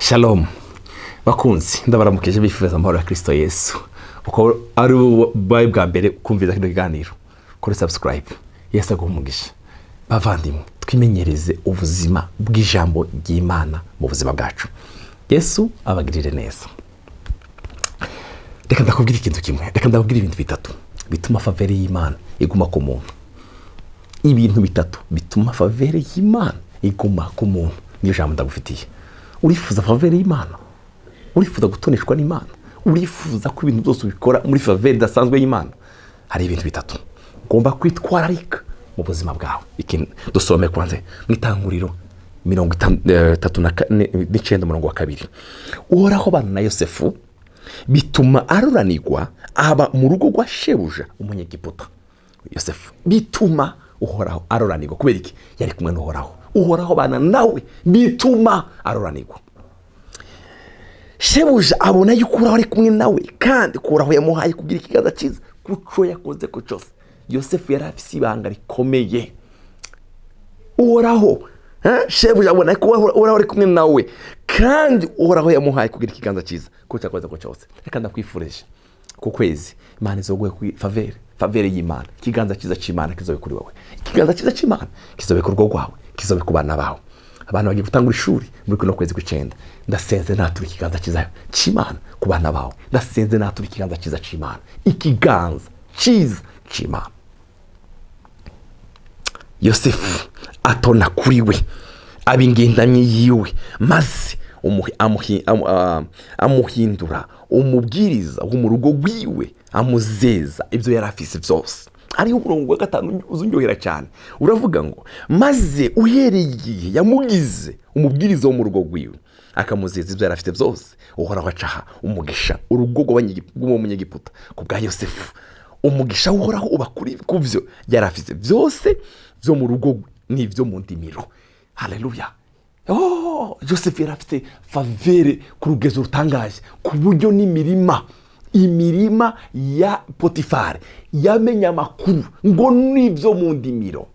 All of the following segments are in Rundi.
Shalom bakunzi, ndabaramukije, bifuza amahoro ya Kristo Yesu. Uko ari bubaye bwa mbere kumviza kino kiganiro, kuri subscribe. Yesu aguha umugisha. Bavandimwe, twimenyereze ubuzima bw'ijambo ry'Imana mu buzima bwacu. Yesu abagirire neza. Reka ndakubwira ikintu kimwe, reka ndakubwira ibintu bitatu bituma faveur y'Imana iguma ku muntu. Ibintu bitatu bituma faveur y'Imana iguma ku muntu, niyo jambo ndagufitiye. Urifuza faveur y'Imana? Urifuza gutoneshwa n'Imana? Urifuza ko ibintu byose ubikora muri faveur idasanzwe y'Imana? Hari ibintu bitatu ugomba kwitwararika mu buzima bwawe. Ikintu dusome kwanze mu Itanguriro 39, umurongo wa 2. Uhoraho bana na Yosefu, bituma aruranirwa, aba mu rugo rwa shebuja Umunyegiputa. Yosefu bituma Uhoraho aruranirwa. Kubera iki? Yari kumwe n'Uhoraho. Uhoraho bana nawe, bituma aruranirwa. Shebuja abona yuko Uhoraho ari kumwe nawe, kandi ko Uhoraho yamuhaye kugira ikiganza cyiza kuco yakoze ko cyose. Yosefu yari afise ibanga rikomeye. Uhoraho, shebuja abona ko Uhoraho ari kumwe nawe, kandi Uhoraho yamuhaye kugira ikiganza cyiza kuco yakoze ko cyose. Reka ndakwifurije ku kwezi Imana izoguhe kuri faveur, faveur y'Imana, ikiganza cyiza cy'Imana kizobe kuri wowe, ikiganza cyiza cy'Imana kizobe ku rugo rwawe, kizobe ku bana bawe. Abantu bagiye gutangura ishuri muri kuno kwezi kw'icyenda, ndasenze natura ikiganza cyiza cy'Imana ku bana bawe. Ndasenze natura ikiganza cyiza cy'Imana, ikiganza cyiza cy'Imana. Yosefu atona kuri we, aba ingendamyi yiwe, maze amuhindura umubwiriza wo mu rugo rwiwe, amuzeza ibyo yari afise byose. Hariho umurongo wa 5 uzunyohera cyane, uravuga ngo: "Maze uhereye igihe yamugize umubwiriza wo mu rugo rwiwe, akamuzeza ibyo yari afite byose, Uhoraho acaha umugisha urugo rw'umunyegiputa ku bwa Yosefu. Umugisha w'Uhoraho uba kuri ku byo yari afite byose byo mu rugo n'ibyo mu ndimiro." Haleluya! Oh, Joseph yari afite faveur ku rugezo rutangaje, ku buryo n'imirima, imirima ya Potifari yamenye amakuru ngo n'ibyo mu ndimiro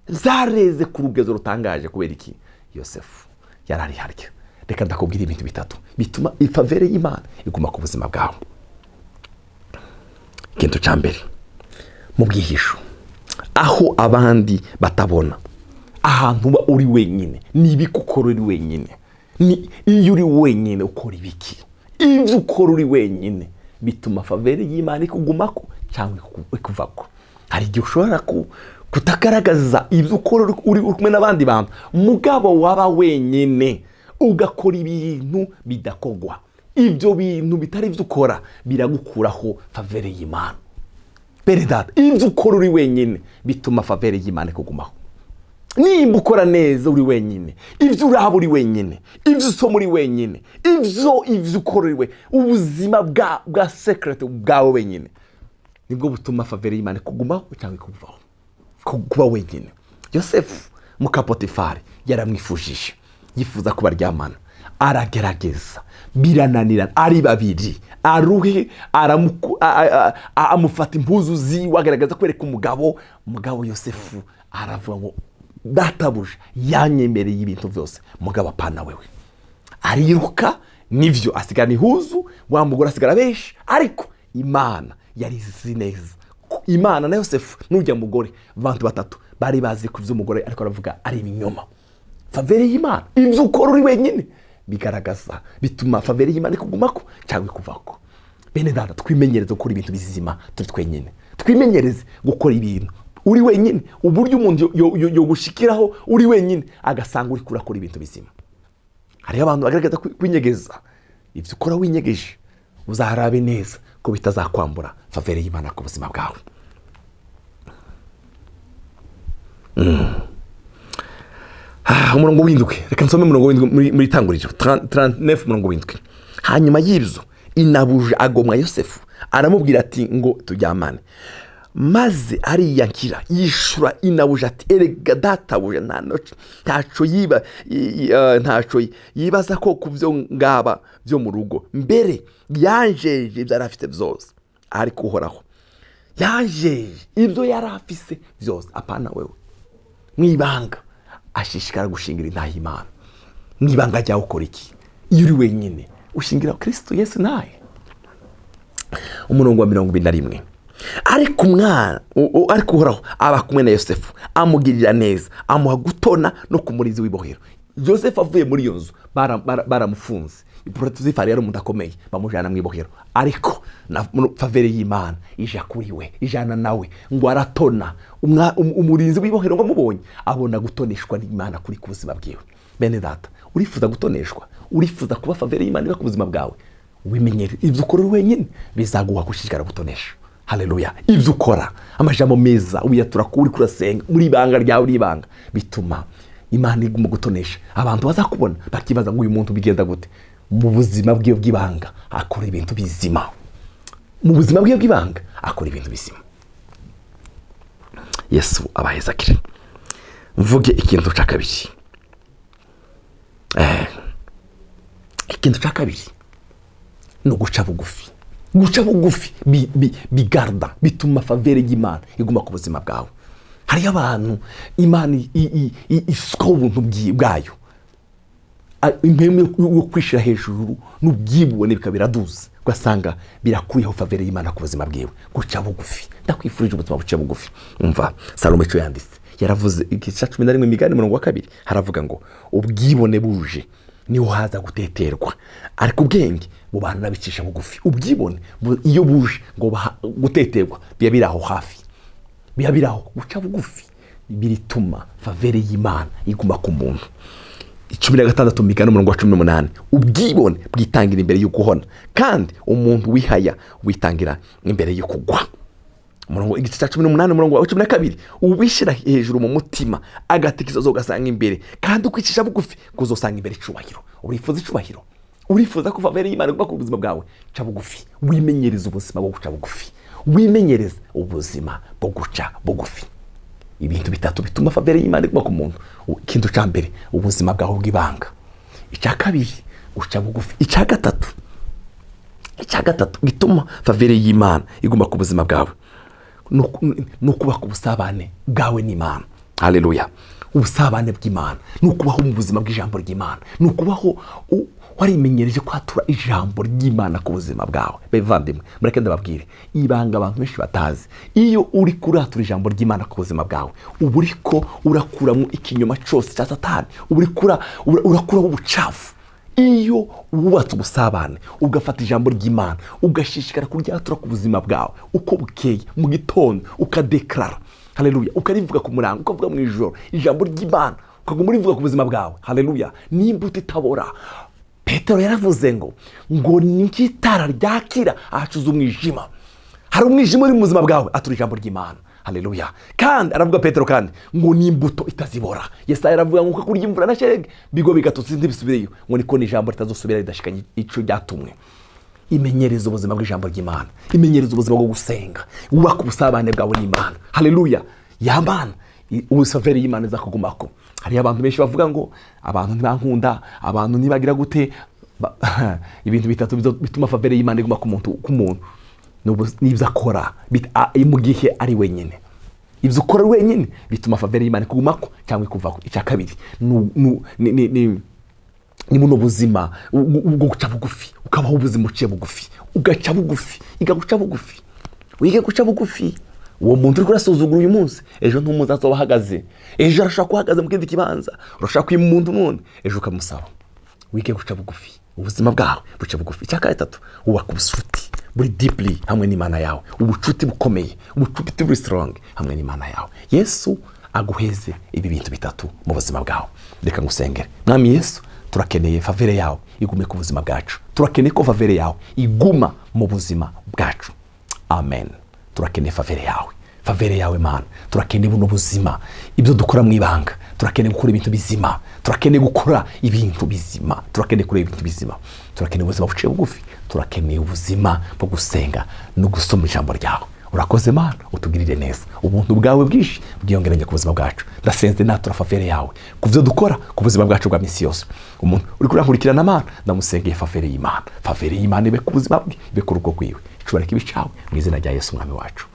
zareze ku rugezo rutangaje. Kubera iki? Yosefu yari ari harya. Reka ndakubwira ibintu bitatu bituma i faveur y'Imana iguma ku buzima bwawe. Ikintu cya mbere, mu bwihisho, aho abandi batabona, ahantu uba uri wenyine. Ni ibiki ukora uri wenyine? Ni iyo uri wenyine ukora ibiki? Ibyo ukora uri wenyine bituma faveur y'Imana ikugumako cyangwa ikuvako. Hari igihe ushobora kutagaragaza ibyo ukora uri kumwe n'abandi bantu, mugabo waba wenyine ugakora ibintu bidakogwa. Ibyo bintu bitari ibyo ukora biragukuraho faveur y'Imana. Bene data, ibyo ukora uri wenyine bituma faveur y'Imana ikugumaho. Nimba ukora neza uri wenyine, ibyo uraba uri wenyine, ibyo usoma uri wenyine, ibyo ukora uri we, ubuzima bwa secret bwawe wenyine, nibwo butuma faveur y'Imana ikugumaho cyangwa ikuvaho. Kuba wenyine, Yosefu muka Potifari yaramwifujije, yifuza ko baryamana, aragerageza birananirana. Ari babiri, aruhe, amufata impuzu ziwe, agaragaza kwereka umugabo. Umugabo Yosefu aravuga ngo: "Databuja yanyemereye ibintu byose, mugabo apana wewe." Ariruka, nivyo, asigana ihuzu, wa mugore asigara benshi. Ariko Imana yari izi neza ko Imana na Yosefu n'ujya mugore, abantu batatu bari bazi ku by'umugore ariko aravuga ari ibinyoma. Faveur y'Imana, ibyo ukora uri wenyine bigaragaza, bituma faveur y'Imana ikugumako cyangwa ikuvako. Bene data, twimenyereze gukora ibintu bizima turi twenyine. Twimenyereze gukora ibintu uri wenyine, uburyo umuntu yogushikiraho uri wenyine agasanga uri kurakora ibintu bizima. Hariho abantu bagaragaza kwinyegeza. Ibyo ukora winyegeje, uzaharabe neza ko bitazakwambura faveur y'Imana ku buzima bwawe. Umurongo w'indwi, reka nsome umurongo w'indwi muri Itanguriro 39, umurongo w'indwi. Hanyuma y'ibyo, inabuja agomwa Yosefu, aramubwira ati: "Ngo turyamane." Maze ariyankira, yishura inabuja ati: "Erega databuja ntaco yiba, ntaco yibaza ko ku byo ngaba byo mu rugo. Mbere yanjeje ibyo yari afite byose, ariko Uhoraho yanjeje ibyo yari afise byose, apana wewe." Mu ibanga ashishikara gushingira intaha Imana. Mu ibanga ryawe ukora iki? Iyo uri wenyine ushingira Kristo Yesu nawe. Umurongo wa 21: ariko umwana ariko Uhoraho aba kumwe na Yosefu, amugirira neza, amuha gutona no ku murinzi w'ibohero. Yosefu avuye muri iyo nzu baramufunze. Potifari yari umuntu akomeye, bamujyana mu ibohero, ariko na faveur y'Imana ija kuri we, ijana nawe, ngo aratona. Umurinzi w'ibohero ngo amubonye abona gutoneshwa n'Imana kuri ku buzima bwiwe. Bene data, urifuza gutoneshwa? Urifuza kuba faveur y'Imana iba ku buzima bwawe? Wimenyere ibyo ukora uri wenyine, bizaguha gushishikara gutonesha. Haleluya! Ibyo ukora, amajambo meza wiyatura ko uri kurasenga muri ibanga ryawe, uri ibanga, bituma Imana iguma gutonesha. Abantu bazakubona bakibaza ngo: "Uyu muntu bigenda gute?" Mu buzima bwiwe bw'ibanga akora ibintu bizima. Mu buzima bwiwe bw'ibanga akora ibintu bizima. Yesu abahezakire. Mvuge ikintu cya kabiri. Ikintu cya kabiri ni uguca bugufi. Guca bugufi bigarda, bituma faveur y'Imana iguma ku buzima bwawe. Hariyo abantu Imana isukaho ubuntu bwayo, impemu yo kwishyira hejuru n'ubwibone bikaba biraduza, ugasanga birakuyeho faveur y'Imana ku buzima bwiwe. Guca bugufi, ndakwifurije ubuzima buciye bugufi. Umva Salomo icyo yanditse, yaravuze igice cya 11, Imigani, umurongo wa 2, haravuga ngo: "Ubwibone buje niho haza guteterwa, ariko ubwenge bubana n'abicisha bugufi." Ubwibone iyo buje, ngo guteterwa biba biri aho hafi, biba biri aho. Guca bugufi birituma faveur y'Imana iguma ku muntu. 16, Migani, umurongo wa 18: "Ubwibone bwitangira imbere y'uguhona, kandi umuntu wihaya witangira imbere yo kugwa." Umurongo, igice cya 18, umurongo wa 12: "Uwishyira hejuru mu mutima agatekerezo ugasanga imbere, kandi ukwicisha bugufi kuzosanga imbere icubahiro." Urifuza icubahiro? Urifuza ko faveur y'Imana iguma ku buzima bwawe? Ca bugufi, wimenyereze ubuzima bwo guca bugufi, wimenyereze ubuzima bwo guca bugufi. Ibintu bitatu bituma faveur y'Imana iguma ku muntu: ikintu cya mbere, ubuzima bwawe bw'ibanga; icya kabiri, guca bugufi; icya gatatu gituma faveur y'Imana iguma ku buzima bwawe ni ukubaka ubusabane bwawe n'Imana. Haleluya! Ubusabane bw'Imana ni ukubaho mu buzima bw'ijambo ry'Imana, ni ukubaho warimenyereje kwatura ijambo ry'Imana ku buzima bwawe. Bavandimwe, mureke ndababwire ibanga abantu benshi batazi. Iyo uri kuratura ijambo ry'Imana ku buzima bwawe, uba uriko urakuramo ikinyoma cyose cya Satani, uba uri urakuraho ubucafu. Iyo wubatse ubusabane, ugafata ijambo ry'Imana, ugashishikara kuryatura ku buzima bwawe uko bukeye, mu gitondo ukadeclara, haleluya, ukarivuga ku murango, ukavuga mu ijoro ijambo ry'Imana, ukaguma urivuga ku buzima bwawe, haleluya, n'imbuto itabora. Petero yaravuze ngo ni nk'itara ryakira ahacuze umwijima. Hari umwijima uri mu buzima bwawe, atura ijambo ry'Imana. Haleluya! Kandi aravuga Petero kandi ngo ni imbuto itazibora. Yesaya aravuga ngo uko kurya imvura na sherege bigo bigatutse ntibisubireyo, ngo niko n'ijambo ritazosubira ridashikanye ico ryatumwe. Imenyereza ubuzima bw'ijambo ry'Imana, imenyereza ubuzima bwo gusenga, wubaka ubusabane bwawe n'Imana. Haleluya! Yamana ubusaveri y'Imana izakugumako. Hariyo abantu benshi bavuga ngo: "Abantu ntibankunda, abantu ntibagira gute." Ibintu bitatu bituma faveur y'Imana iguma ku muntu n'ibyo akora mu gihe ari wenyine. Ibyo ukora wenyine bituma faveur y'Imana ikugumako cyangwa ikuvako. Icya kabiri ni buno buzima bwo guca bugufi, ukabaho ubuzima uciye bugufi, ugaca bugufi, iga guca bugufi, wige guca bugufi. Uwo muntu uri kurasuzugura uyu munsi, ejo ntumuzi azoba ahagaze. Ejo arashobora kuba ahagaze mu kindi kibanza. Urashobora kwima umuntu none, ejo ukamusaba. Wige guca bugufi, ubuzima bwawe buca bugufi. Icya gatatu, wubaka ubucuti buri deeply hamwe n'Imana yawe, ubucuti bukomeye, ubucuti buri strong hamwe n'Imana yawe. Yesu aguheze ibi bintu bitatu mu buzima bwawe. Reka ngusengere. Mwami Yesu, turakeneye faveur yawe igume ku buzima bwacu. Turakeneye ko faveur yawe iguma mu buzima bwacu. Amen. Turakeneye faveur yawe, faveur yawe Mana. Turakeneye buno buzima, ibyo dukora mu ibanga. Turakeneye gukora ibintu bizima, turakeneye gukora ibintu bizima, turakeneye kureba ibintu bizima, turakeneye ubuzima buciye bugufi, turakeneye ubuzima bwo gusenga no gusoma ijambo ryawe. Urakoze Mana, utugirire neza, ubuntu bwawe bwinshi bwiyongeranye ku buzima bwacu. Ndasenze natura faveur yawe ku byo dukora, ku buzima bwacu bwa minsi yose. Umuntu uri kurankurikirana, Mana, ndamusengeye faveur y'Imana. Faveur y'Imana ibe ku buzima bwe, ibe ku rugo rwiwe. Icubahiro kibe icawe, mu izina rya Yesu Umwami wacu,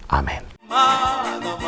amen. Mana.